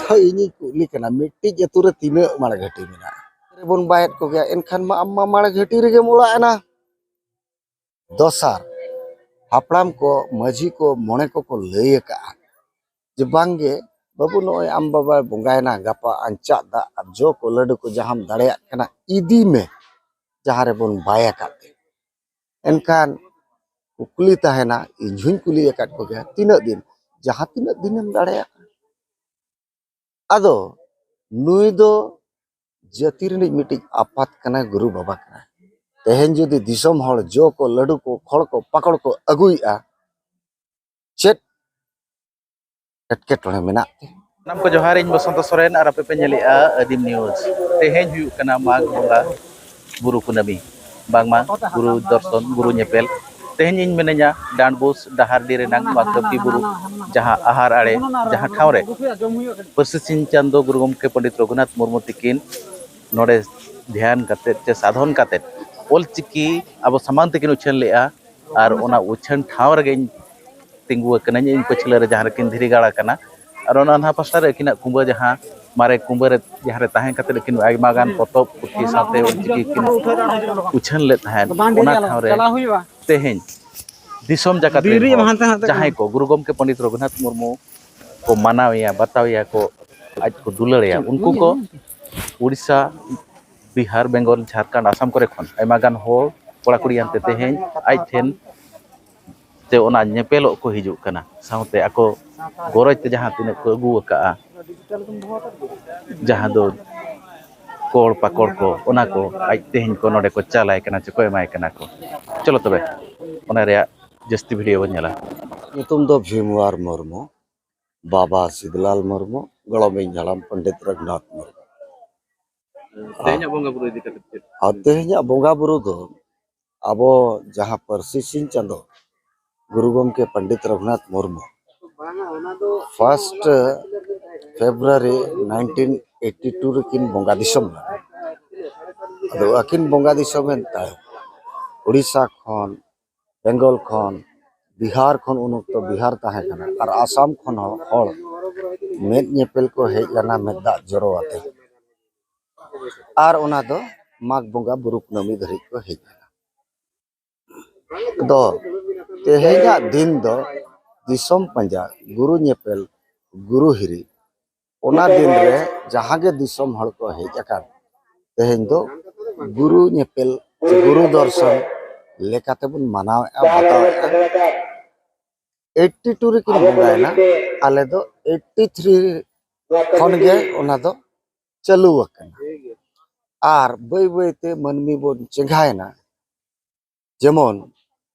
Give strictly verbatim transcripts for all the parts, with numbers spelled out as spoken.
ᱛᱚ ᱤᱧᱤᱧ ᱠᱩᱞᱤ ᱠᱟᱱᱟ, ᱢᱤᱫᱴᱤᱡ ᱟᱹᱛᱩ ᱨᱮ ᱛᱤᱱᱟᱹᱜ ᱢᱟᱲᱮ ᱜᱷᱟᱹᱴᱤ ᱢᱮᱱᱟᱜᱼᱟ? ᱨᱮᱵᱚᱱ ᱵᱟᱭᱮᱫ ᱠᱚᱜᱮᱭᱟ, ᱮᱱᱠᱷᱟᱱ ᱢᱟ ᱟᱢ ᱢᱟ ᱢᱟᱲᱮ ᱜᱷᱟᱹᱴᱤ ᱨᱮᱜᱮᱢ ᱚᱲᱟᱜ ᱮᱱᱟ᱾ ᱫᱚᱥᱟᱨ, ᱦᱟᱯᱲᱟᱢ ᱠᱚ, ᱢᱟᱹᱡᱷᱤ ᱠᱚ, ᱢᱚᱬᱮ ᱠᱚᱠᱚ ᱞᱟᱹᱭ ᱟᱠᱟᱫᱼᱟ ᱡᱮ ᱵᱟᱝᱜᱮ ᱵᱟᱹᱵᱩ, ᱱᱚᱜᱼᱚᱭ ᱟᱢ ᱵᱟᱵᱟᱭ ᱵᱚᱸᱜᱟᱭᱮᱱᱟ, ᱜᱟᱯᱟ ᱟᱧᱪᱟᱜ ᱫᱟᱜ ᱟᱨ ᱡᱚ ᱠᱚ ᱞᱟᱹᱰᱩ ᱠᱚ ᱡᱟᱦᱟᱸᱢ ᱫᱟᱲᱮᱭᱟᱜ ᱠᱟᱱᱟ ᱤᱫᱤ ᱢᱮ, ᱡᱟᱦᱟᱸ ᱨᱮᱵᱚᱱ ᱵᱟᱭ ᱟᱠᱟᱫ ᱜᱮ᱾ ᱮᱱᱠᱷᱟᱱ ᱠᱩᱠᱞᱤ ᱛᱟᱦᱮᱱᱟ, ᱤᱧ ᱦᱚᱧ ᱠᱩᱞᱤ ᱟᱠᱟᱫ ᱠᱚᱜᱮᱭᱟ, ᱛᱤᱱᱟᱹᱜ ᱫᱤᱱ? ᱡᱟᱦᱟᱸ ᱛᱤᱱᱟᱹᱜ ᱫᱤᱱᱮᱢ ᱫᱟᱲᱮᱭᱟᱜᱼᱟ᱾ ᱟᱫᱚ ᱱᱩᱭ ᱫᱚ ᱡᱟᱹᱛᱤ ᱨᱤᱱᱤᱡ ᱢᱤᱫᱴᱤᱡ ᱟᱯᱟᱛ ᱠᱟᱱᱟᱭ, ᱜᱩᱨᱩ ᱵᱟᱵᱟ ᱠᱟᱱᱟᱭ᱾ ᱛᱮᱦᱮᱧ ᱡᱩᱫᱤ ᱫᱤᱥᱚᱢ ᱦᱚᱲ ᱡᱚ ᱠᱚ, ᱞᱟᱹᱰᱩ ᱠᱚ, ᱠᱷᱚᱲ ᱠᱚ, ᱯᱟᱠᱚᱲ ᱠᱚ ᱟᱹᱜᱩᱭᱮᱫᱼᱟ, ᱪᱮᱫ ᱮᱴᱠᱮᱴᱚᱬᱮ ᱢᱮᱱᱟᱜ ᱛᱮ? ᱥᱟᱱᱟᱢ ᱠᱚ ᱡᱚᱦᱟᱨ, ᱤᱧ ᱵᱚᱥᱚᱱᱛᱚ ᱥᱚᱨᱮᱱ ᱟᱨ ᱟᱯᱮ ᱯᱮ ᱧᱮᱞᱮᱫᱼᱟ ᱟᱹᱫᱤᱢ ᱱᱤᱭᱩᱡᱽ᱾ ᱛᱮᱦᱮᱧ ᱦᱩᱭᱩᱜ ᱠᱟᱱᱟ ᱢᱟᱜᱽ ᱵᱚᱸᱜᱟ ᱵᱩᱨᱩ ᱠᱩᱱᱟᱹᱢᱤ, ᱵᱟᱝᱢᱟ ᱵᱩᱨᱩ ᱫᱚᱨᱥᱚᱱ, ᱵᱩᱨᱩ ᱧᱮᱯᱮᱞ᱾ ᱛᱮᱦᱮᱧ ᱤᱧ ᱢᱤᱱᱟᱹᱧᱟ ᱰᱟᱸᱰᱵᱳᱥ ᱰᱟᱦᱟᱨᱰᱤ ᱨᱮᱱᱟᱜ ᱢᱟᱠᱟᱯᱤ ᱵᱩᱨᱩ, ᱡᱟᱦᱟᱸ ᱟᱦᱟᱨ ᱟᱲᱮ, ᱡᱟᱦᱟᱸ ᱴᱷᱟᱶ ᱨᱮ ᱯᱟᱹᱨᱥᱤ ᱥᱤᱧ ᱪᱟᱸᱫᱚ ᱜᱩᱨᱩ ᱜᱚᱢᱠᱮ ᱯᱚᱱᱰᱤᱛ ᱨᱚᱜᱷᱩᱱᱟᱛᱷ ᱢᱩᱨᱢᱩ ᱛᱤᱠᱤᱱ ᱱᱚᱰᱮ ᱫᱷᱮᱭᱟᱱ ᱠᱟᱛᱮᱫ ᱪᱮ ᱥᱟᱫᱷᱚᱱ ᱠᱟᱛᱮᱫ ᱚᱞ ᱪᱤᱠᱤ ᱟᱵᱚ ᱥᱟᱢᱟᱝ ᱛᱮᱠᱤᱱ ᱩᱪᱷᱟᱹᱱ ᱞᱮᱫᱼᱟ᱾ ᱟᱨ ᱚᱱᱟ ᱩᱪᱷᱟᱹᱱ ᱴᱷᱟᱶ ᱨᱮᱜᱮᱧ ᱛᱤᱸᱜᱩ ᱟᱠᱟᱱᱟᱹᱧ, ᱤᱧ ᱯᱟᱹᱪᱷᱞᱟᱹ ᱨᱮ ᱡᱟᱦᱟᱸ ᱨᱮᱠᱤᱱ ᱫᱷᱤᱨᱤ ᱜᱟᱲ ᱟᱠᱟᱱᱟ᱾ ᱟᱨ ᱚᱱᱟ ᱱᱟᱦᱟ ᱯᱟᱥᱴᱟ ᱨᱮ ᱟᱹᱠᱤᱱᱟᱜ ᱠᱩᱸᱵᱟᱹ, ᱡᱟᱦᱟᱸ ᱢᱟᱨᱮ ᱠᱩᱸᱵᱟᱹ ᱨᱮ, ᱡᱟᱦᱟᱸ ᱨᱮ ᱛᱟᱦᱮᱸ ᱠᱟᱛᱮᱫ ᱟᱹᱠᱤᱱ ᱟᱭᱢᱟ ᱜᱟᱱ ᱯᱚᱛᱚᱵ ᱯᱩᱛᱷᱤ ᱥᱟᱶᱛᱮ ᱚᱞ ᱪᱤᱠᱤ ᱠᱤᱱ ᱩᱪᱷᱟᱹᱱ ᱞᱮᱫ ᱛᱟᱦᱮᱸᱫ, ᱚᱱᱟ ᱴᱷᱟᱶ ᱨᱮ ᱛᱮᱦᱮᱧ ᱫᱤᱥᱚᱢ ᱡᱟᱠᱟᱛ ᱨᱮᱱ ᱦᱚᱲ, ᱡᱟᱦᱟᱸᱭ ᱠᱚ ᱜᱩᱨᱩ ᱜᱚᱢᱠᱮ ᱯᱚᱱᱰᱤᱛ ᱨᱚᱜᱷᱩᱱᱟᱛᱷ ᱢᱩᱨᱢᱩ ᱠᱚ ᱢᱟᱱᱟᱣᱮᱭᱟ, ᱵᱟᱛᱟᱣᱮᱭᱟ ᱠᱚ, ᱟᱡ ᱠᱚ ᱫᱩᱞᱟᱹᱲᱮᱭᱟ, ᱩᱱᱠᱩ ᱠᱚ ᱩᱲᱤᱥᱥᱟ, ᱵᱤᱦᱟᱨ, ᱵᱮᱝᱜᱚᱞ, ᱡᱷᱟᱲᱠᱷᱚᱸᱰ, ᱟᱥᱟᱢ ᱠᱚᱨᱮ ᱠᱷᱚᱱ ᱟᱭᱢᱟ ᱜᱟᱱ ᱦᱚᱲ, ᱠᱚᱲᱟ ᱠᱩᱲᱤ ᱟᱱᱛᱮ ᱛᱮᱦᱮᱧ ᱟᱡ ᱴᱷᱮᱱ ᱛᱮ ᱚᱱᱟ ᱧᱮᱯᱮᱞᱚᱜ ᱠᱚ ᱦᱤᱡᱩᱜ ᱠᱟᱱᱟ, ᱥᱟᱶᱛᱮ ᱟᱠᱚ ᱜᱚᱨᱚᱡᱽ ᱛᱮ ᱡᱟᱦᱟᱸ ᱛᱤᱱᱟᱹᱜ ᱠᱚ ᱟᱹᱜᱩ ᱟᱠᱟᱜᱼᱟ, ᱡᱟᱦᱟᱸ ᱫᱚ ᱠᱚᱲ ᱯᱟᱠᱚᱲ ᱠᱚ, ᱚᱱᱟ ᱠᱚ ᱟᱡ ᱛᱮᱦᱮᱧ ᱠᱚ ᱱᱚᱰᱮ ᱠᱚ ᱪᱟᱞᱟᱭ ᱠᱟᱱᱟ, ᱪᱮ ᱠᱚ ᱮᱢᱟᱭ ᱠᱟᱱᱟ ᱠᱚ᱾ ᱪᱚᱞᱚ ᱛᱚᱵᱮ, ᱚᱱᱟ ᱨᱮᱭᱟᱜ ᱡᱟᱹᱥᱛᱤ ᱵᱷᱤᱰᱤᱭᱳ ᱵᱚᱱ ᱧᱮᱞᱟ᱾ ᱧᱩᱛᱩᱢ ᱫᱚ ᱵᱷᱤᱢᱣᱟᱨ ᱢᱩᱨᱢᱩ, ᱵᱟᱵᱟ ᱥᱤᱫᱽᱞᱟᱞ ᱢᱩᱨᱢᱩ, ᱜᱚᱲᱚᱢᱤᱧ ᱦᱟᱲᱟᱢ ᱯᱚᱱᱰᱤᱛ ᱨᱚᱜᱷᱩᱱᱟᱛᱷ ᱢᱩᱨᱢᱩ᱾ ᱛᱮᱦᱮᱧᱟᱜ ᱵᱚᱸᱜᱟ ᱵᱩᱨᱩ ᱤᱫᱤ ᱠᱟᱛᱮ ᱪᱮᱫ? ᱟᱨ ᱛᱮᱦᱮᱧᱟᱜ ᱵᱚᱸᱜᱟ ᱵᱩᱨᱩ ᱫᱚ ᱟᱵᱚ ᱡᱟᱦᱟᱸ ᱯᱟᱹᱨᱥᱤ ᱥᱤᱧ ᱪᱟᱸᱫᱚ ᱜᱩᱨᱩ ᱜᱚᱢᱠᱮ Pandit Raghunath Murmu first February nineteen eighty two ᱨᱮᱠᱤᱱ ᱵᱚᱸᱜᱟ ᱫᱤᱥᱚᱢ ᱞᱮᱱᱟ᱾ ᱟᱫᱚ ᱟᱹᱠᱤᱱ ᱵᱚᱸᱜᱟ ᱫᱤᱥᱚᱢ ᱮᱱ ᱛᱟᱭᱚᱢ ᱩᱲᱤᱥᱥᱟ ᱠᱷᱚᱱ, ᱵᱮᱝᱜᱚᱞ ᱠᱷᱚᱱ, ᱵᱤᱦᱟᱨ ᱠᱷᱚᱱ, ᱩᱱ ᱚᱠᱛᱚ ᱵᱤᱦᱟᱨ ᱛᱟᱦᱮᱸ ᱠᱟᱱᱟ, ᱟᱨ ᱟᱥᱟᱢ ᱠᱷᱚᱱ ᱦᱚᱸ ᱦᱚᱲ ᱢᱮᱫ ᱧᱮᱯᱮᱞ ᱠᱚ ᱦᱮᱡ ᱞᱮᱱᱟ, ᱢᱮᱫ ᱫᱟᱜ ᱡᱚᱨᱚ ᱟᱛᱮ᱾ ᱟᱨ ᱚᱱᱟ ᱫᱚ ᱢᱟᱜᱽ ᱵᱚᱸᱜᱟ ᱵᱩᱨᱩ ᱠᱩᱱᱟᱹᱢᱤ ᱫᱷᱟᱹᱨᱤᱡ ᱠᱚ ᱦᱮᱡ ᱞᱮᱱᱟ᱾ ᱫᱚ ᱛᱮᱦᱮᱧᱟᱜ ᱫᱤᱱ ᱫᱚ ᱫᱤᱥᱚᱢ ᱯᱟᱸᱡᱟ, ᱜᱩᱨᱩ ᱧᱮᱯᱮᱞ, ᱜᱩᱨᱩ ᱦᱤᱨᱤ, ᱚᱱᱟ ᱫᱤᱱ ᱨᱮ ᱡᱟᱦᱟᱸ ᱜᱮ ᱫᱤᱥᱚᱢ ᱦᱚᱲ ᱠᱚ ᱦᱮᱡ ᱟᱠᱟᱱ, ᱛᱮᱦᱮᱧ ᱫᱚ ᱜᱩᱨᱩ ᱧᱮᱯᱮᱞ, ᱜᱩᱨᱩ ᱫᱚᱨᱥᱚᱱ ᱞᱮᱠᱟᱛᱮᱵᱚᱱ ᱢᱟᱱᱟᱣᱮᱫᱼᱟ, ᱵᱟᱛᱟᱣᱮᱫᱼᱟ᱾ ᱮᱭᱤᱴᱴᱤ ᱴᱩ ᱨᱮᱠᱤᱱ ᱵᱚᱸᱜᱟᱭᱮᱱᱟ, ᱟᱞᱮ ᱫᱚ ᱮᱭᱤᱴᱴᱤ ᱛᱷᱨᱤ ᱠᱷᱚᱱ ᱜᱮ ᱚᱱᱟ ᱫᱚ ᱪᱟᱹᱞᱩ ᱟᱠᱟᱱᱟ᱾ ᱟᱨ ᱵᱟᱹᱭ ᱵᱟᱹᱭᱛᱮ ᱢᱟᱹᱱᱢᱤ ᱵᱚᱱ ᱪᱮᱸᱜᱷᱟᱭᱮᱱᱟ᱾ ᱡᱮᱢᱚᱱ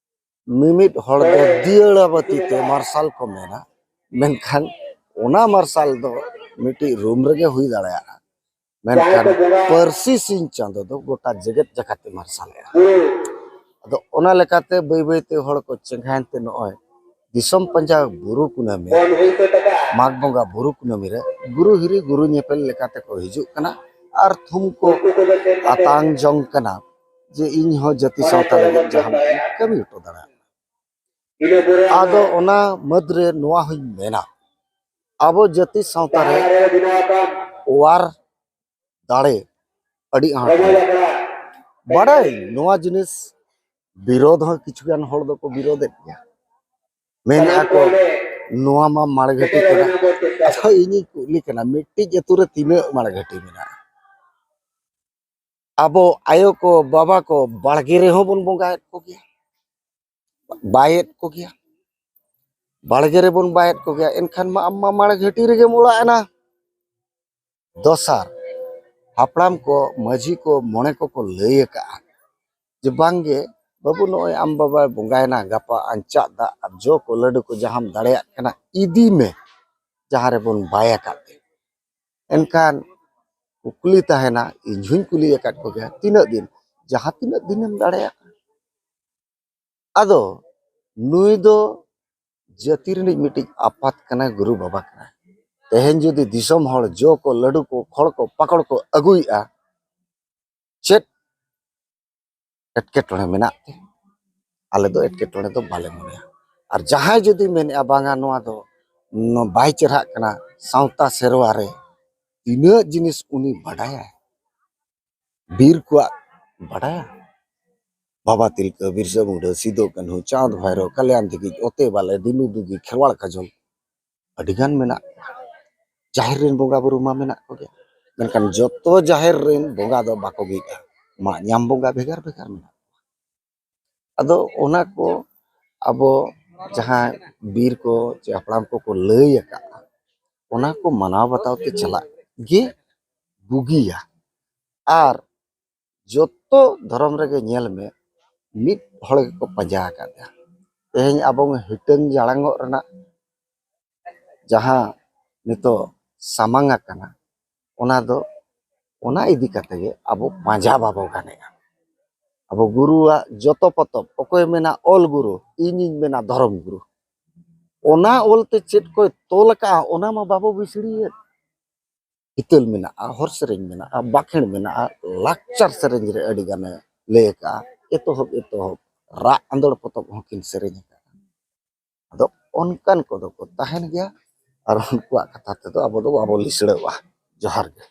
ᱢᱤᱢᱤᱫ ᱦᱚᱲ ᱫᱚ ᱫᱤᱭᱟᱹᱲᱟ ᱵᱟᱹᱛᱤ ᱛᱮ ᱢᱟᱨᱥᱟᱞ ᱠᱚ ᱢᱮᱱᱟ, ᱢᱮᱱᱠᱷᱟᱱ ᱚᱱᱟ ᱢᱟᱨᱥᱟᱞ ᱫᱚ ᱢᱤᱫᱴᱤᱡ ᱨᱩᱢ ᱨᱮᱜᱮ ᱦᱩᱭ ᱫᱟᱲᱮᱭᱟᱜᱼᱟ, ᱢᱮᱱᱠᱷᱟᱱ ᱯᱟᱹᱨᱥᱤ ᱥᱤᱧ ᱪᱟᱸᱫᱚ ᱫᱚ ᱜᱚᱴᱟ ᱡᱮᱜᱮᱛ ᱡᱟᱠᱟᱛ ᱮ ᱢᱟᱨᱥᱟᱞᱮᱜᱼᱟ᱾ ᱟᱫᱚ ᱚᱱᱟ ᱞᱮᱠᱟᱛᱮ ᱵᱟᱹᱭ ᱵᱟᱹᱭᱛᱮ ᱦᱚᱲ ᱠᱚ ᱪᱮᱸᱜᱷᱟᱭᱮᱱ ᱛᱮ ᱱᱚᱜᱼᱚᱭ ᱫᱤᱥᱚᱢ ᱯᱟᱸᱡᱟ ᱵᱩᱨᱩ ᱠᱩᱱᱟᱹᱢᱤ, ᱢᱟᱜᱽ ᱵᱚᱸᱜᱟ ᱵᱩᱨᱩ ᱠᱩᱱᱟᱹᱢᱤ ᱨᱮ ᱜᱩᱨᱩ ᱦᱤᱨᱤ ᱜᱩᱨᱩ ᱧᱮᱯᱮᱞ ᱞᱮᱠᱟ ᱛᱮᱠᱚ ᱦᱤᱡᱩᱜ ᱠᱟᱱᱟ ᱟᱨ ᱛᱷᱩᱢ ᱠᱚ ᱟᱛᱟᱝ ᱡᱚᱝ ᱠᱟᱱᱟ ᱡᱮ ᱤᱧ ᱦᱚᱸ ᱡᱟᱹᱛᱤ ᱥᱟᱶᱛᱟ ᱞᱟᱹᱜᱤᱫ ᱡᱟᱦᱟᱱᱟᱜ ᱤᱧ ᱠᱟᱹᱢᱤ ᱦᱚᱴᱚ ᱫᱟᱲᱮᱭᱟᱜᱼᱟ᱾ ᱟᱫᱚ ᱚᱱᱟ ᱢᱩᱫᱽᱨᱮ ᱱᱚᱣᱟ ᱦᱚᱧ ᱢᱮᱱᱟ, ᱟᱵᱚ ᱡᱟᱹᱛᱤ ᱥᱟᱶᱛᱟ ᱨᱮ ᱚᱣᱟᱨ ᱫᱟᱲᱮ ᱟᱹᱰᱤ ᱟᱸᱴ ᱢᱮᱱᱟᱜᱼᱟ᱾ ᱵᱟᱰᱟᱭ ᱱᱚᱣᱟ ᱡᱤᱱᱤᱥ ᱵᱤᱨᱳᱫᱷ ᱦᱚᱸ ᱠᱤᱪᱷᱩ ᱜᱟᱱ ᱦᱚᱲ ᱫᱚᱠᱚ ᱵᱤᱨᱳᱫᱷᱮᱫ ᱜᱮᱭᱟ, ᱢᱮᱱᱮᱫᱼᱟ ᱠᱚ ᱱᱚᱣᱟ ᱢᱟ ᱢᱟᱲᱜᱷᱟᱹᱴᱤ ᱠᱟᱱᱟ᱾ ᱟᱪᱪᱷᱟ, ᱤᱧᱤᱧ ᱠᱩᱞᱤ ᱠᱟᱱᱟ, ᱢᱤᱫᱴᱤᱡ ᱟᱹᱛᱩ ᱨᱮ ᱛᱤᱱᱟᱹᱜ ᱢᱟᱲᱜᱷᱟᱹᱴᱤ ᱢᱮᱱᱟᱜᱼᱟ? ᱟᱵᱚ ᱟᱭᱳ ᱠᱚ ᱵᱟᱵᱟ ᱠᱚ ᱵᱟᱲᱜᱮ ᱨᱮᱦᱚᱸ ᱵᱚᱱ ᱵᱚᱸᱜᱟᱭᱮᱫ ᱠᱚᱜᱮᱭᱟ, ᱵᱟᱭᱮᱫ ᱠᱚᱜᱮᱭᱟ, ᱵᱟᱲᱜᱮ ᱨᱮᱵᱚᱱ ᱵᱟᱭᱮᱫ ᱠᱚᱜᱮᱭᱟ᱾ ᱮᱱᱠᱷᱟᱱ ᱢᱟ ᱟᱢ ᱢᱟ ᱢᱟᱲᱜᱷᱟᱹᱴᱤ ᱨᱮᱜᱮᱢ ᱚᱲᱟᱜ ᱮᱱᱟ᱾ ᱫᱚᱥᱟᱨ, ᱦᱟᱯᱲᱟᱢ ᱠᱚ, ᱢᱟᱹᱡᱷᱤ ᱠᱚ, ᱢᱚᱬᱮ ᱠᱚᱠᱚ ᱞᱟᱹᱭ ᱟᱠᱟᱫᱼᱟ ᱡᱮ ᱵᱟᱝᱜᱮ ᱵᱟᱹᱵᱩ, ᱱᱚᱜᱼᱚᱭ ᱟᱢ ᱵᱟᱵᱟᱭ ᱵᱚᱸᱜᱟᱭᱮᱱᱟ, ᱜᱟᱯᱟ ᱟᱧᱪᱟᱜ ᱫᱟᱜ ᱟᱨ ᱡᱚ ᱠᱚ ᱞᱟᱹᱰᱩ ᱠᱚ ᱡᱟᱦᱟᱸᱢ ᱫᱟᱲᱮᱭᱟᱜ ᱠᱟᱱᱟ ᱤᱫᱤ ᱢᱮ, ᱡᱟᱦᱟᱸ ᱨᱮᱵᱚᱱ ᱵᱟᱭ ᱟᱠᱟᱫ ᱜᱮ᱾ ᱮᱱᱠᱷᱟᱱ ᱠᱩᱠᱞᱤ ᱛᱟᱦᱮᱱᱟ, ᱤᱧ ᱦᱚᱧ ᱠᱩᱞᱤ ᱟᱠᱟᱫ ᱠᱚᱜᱮᱭᱟ, ᱛᱤᱱᱟᱹᱜ ᱫᱤᱱ? ᱡᱟᱦᱟᱸ ᱛᱤᱱᱟᱹᱜ ᱫᱤᱱᱮᱢ ᱫᱟᱲᱮᱭᱟᱜᱼᱟ᱾ ᱟᱫᱚ ᱱᱩᱭ ᱫᱚ ᱡᱟᱹᱛᱤ ᱨᱤᱱᱤᱡ ᱢᱤᱫᱴᱤᱡ ᱟᱯᱟᱛ ᱠᱟᱱᱟᱭ, ᱜᱩᱨᱩ ᱵᱟᱵᱟ ᱠᱟᱱᱟᱭ᱾ ᱛᱮᱦᱮᱧ ᱡᱩᱫᱤ ᱫᱤᱥᱚᱢ ᱦᱚᱲ ᱡᱚ ᱠᱚ, ᱞᱟᱹᱰᱩ ᱠᱚ, ᱠᱷᱚᱲ ᱠᱚ, ᱯᱟᱠᱚᱲ ᱠᱚ ᱟᱹᱜᱩᱭᱮᱫᱼᱟ, ᱪᱮᱫ ᱮᱴᱠᱮᱴᱚᱬᱮ ᱢᱮᱱᱟᱜ ᱛᱮ? ᱟᱞᱮ ᱫᱚ ᱮᱴᱠᱮᱴᱚᱬᱮ ᱫᱚ ᱵᱟᱞᱮ ᱢᱚᱱᱮᱭᱟ᱾ ᱟᱨ ᱡᱟᱦᱟᱸᱭ ᱡᱩᱫᱤ ᱢᱮᱱᱮᱫᱼᱟ, ᱵᱟᱝᱟ, ᱱᱚᱣᱟ ᱫᱚ ᱱᱚ-, ᱵᱟᱭ ᱪᱮᱨᱦᱟᱜ ᱠᱟᱱᱟ ᱥᱟᱶᱛᱟ ᱥᱮᱨᱣᱟ ᱨᱮ᱾ ᱛᱤᱱᱟᱹᱜ ᱡᱤᱱᱤᱥ ᱩᱱᱤ ᱵᱟᱰᱟᱭᱟ, ᱵᱤᱨ ᱠᱚᱣᱟᱜ ᱵᱟᱰᱟᱭᱟ᱾ ᱵᱟᱵᱟ ᱛᱤᱞᱠᱟᱹ, ᱵᱤᱨᱥᱟᱹ ᱢᱩᱱᱰᱟᱹ, ᱥᱤᱫᱚ ᱠᱟᱹᱱᱦᱩ, ᱪᱟᱸᱫᱽ ᱵᱷᱟᱭᱨᱚ, ᱠᱟᱞᱭᱟᱱ ᱫᱤᱜᱤᱡ, ᱚᱛᱮ ᱵᱟᱞᱮ, ᱫᱤᱱᱩ ᱫᱩᱜᱤ, ᱠᱷᱮᱨᱣᱟᱲ ᱠᱟᱡᱚᱞ, ᱟᱹᱰᱤ ᱜᱟᱱ ᱢᱮᱱᱟᱜ ᱠᱚᱣᱟ᱾ ᱡᱟᱦᱮᱨ ᱨᱮᱱ ᱵᱚᱸᱜᱟ ᱵᱩᱨᱩ ᱢᱟ ᱢᱮᱱᱟᱜ ᱠᱚᱜᱮ, ᱢᱮᱱᱠᱷᱟᱱ ᱡᱚᱛᱚ ᱡᱟᱦᱮᱨ ᱨᱮᱱ ᱵᱚᱸᱜᱟ ᱫᱚ ᱵᱟᱠᱚ ᱜᱮᱫᱼᱟ᱾ ᱢᱟᱜ ᱧᱟᱢ ᱵᱚᱸᱜᱟ ᱵᱷᱮᱜᱟᱨ ᱵᱷᱮᱜᱟᱨ ᱢᱮᱱᱟᱜ ᱠᱚᱣᱟ᱾ ᱟᱫᱚ ᱚᱱᱟ ᱠᱚ ᱟᱵᱚ ᱡᱟᱦᱟᱸ ᱵᱤᱨ ᱠᱚ ᱪᱮ ᱦᱟᱯᱲᱟᱢ ᱠᱚᱠᱚ ᱞᱟᱹᱭ ᱟᱠᱟᱫᱼᱟ, ᱚᱱᱟ ᱠᱚ ᱢᱟᱱᱟᱣ ᱵᱟᱛᱟᱣ ᱛᱮ ᱪᱟᱞᱟᱜ ᱜᱮ ᱵᱩᱜᱤᱭᱟ᱾ ᱟᱨ ᱡᱚᱛᱚ ᱫᱷᱚᱨᱚᱢ ᱨᱮᱜᱮ ᱧᱮᱞ ᱢᱮ, ᱢᱤᱫ ᱦᱚᱲ ᱜᱮᱠᱚ ᱯᱟᱸᱡᱟ ᱟᱠᱟᱫᱟ᱾ ᱛᱮᱦᱮᱧ ᱟᱵᱚ ᱦᱤᱴᱟᱹᱝ ᱡᱟᱲᱟᱝᱚᱜ ᱨᱮᱱᱟᱜ ᱡᱟᱦᱟᱸ ᱱᱤᱛᱚᱜ ᱥᱟᱢᱟᱝ ᱟᱠᱟᱱᱟ, ᱚᱱᱟ ᱫᱚ, ᱚᱱᱟ ᱤᱫᱤ ᱠᱟᱛᱮ ᱜᱮ ᱟᱵᱚ ᱯᱟᱸᱡᱟ ᱵᱟᱵᱚ ᱜᱟᱱᱮᱜᱼᱟ᱾ ᱟᱵᱚ ᱜᱩᱨᱩᱣᱟᱜ ᱡᱚᱛᱚ ᱯᱚᱛᱚᱵ, ᱚᱠᱚᱭ ᱢᱮᱱᱟ ᱚᱞ ᱜᱩᱨᱩ, ᱤᱧᱤᱧ ᱢᱮᱱᱟ ᱫᱷᱚᱨᱚᱢ ᱜᱩᱨᱩ, ᱚᱱᱟ ᱚᱞ ᱛᱮ ᱪᱮᱫ ᱠᱚᱭ ᱛᱚᱞ ᱟᱠᱟᱫᱼᱟ, ᱚᱱᱟ ᱢᱟ ᱵᱟᱵᱚ ᱵᱤᱥᱲᱤᱭᱮᱫ᱾ ᱦᱤᱛᱟᱹᱞ ᱢᱮᱱᱟᱜᱼᱟ, ᱦᱚᱨ ᱥᱮᱨᱮᱧ ᱢᱮᱱᱟᱜᱼᱟ, ᱵᱟᱠᱷᱮᱬ ᱢᱮᱱᱟᱜᱼᱟ, ᱞᱟᱠᱪᱟᱨ ᱥᱮᱨᱮᱧ ᱨᱮ ᱟᱹᱰᱤ ᱜᱟᱱᱮ ᱞᱟᱹᱭ ᱟᱠᱟᱫᱼᱟ᱾ ᱮᱛᱚᱦᱚᱵ ᱮᱛᱚᱦᱚᱵ ᱨᱟᱜ ᱟᱸᱫᱳᱲ ᱯᱚᱛᱚᱵ ᱦᱚᱸᱠᱤᱱ ᱥᱮᱨᱮᱧ ᱟᱠᱟᱫᱼᱟ᱾ ᱟᱫᱚ ᱚᱱᱠᱟᱱ ᱠᱚᱫᱚ ᱠᱚ ᱛᱟᱦᱮᱱ ᱜᱮᱭᱟ, ᱟᱨ ᱩᱱᱠᱩᱣᱟᱜ ᱠᱟᱛᱷᱟ ᱛᱮᱫᱚ ᱟᱵᱚ ᱫᱚ ᱵᱟᱵᱚ ᱞᱤᱥᱲᱟᱹᱜᱼᱟ᱾ ᱡᱚᱦᱟᱨ ᱜᱮ᱾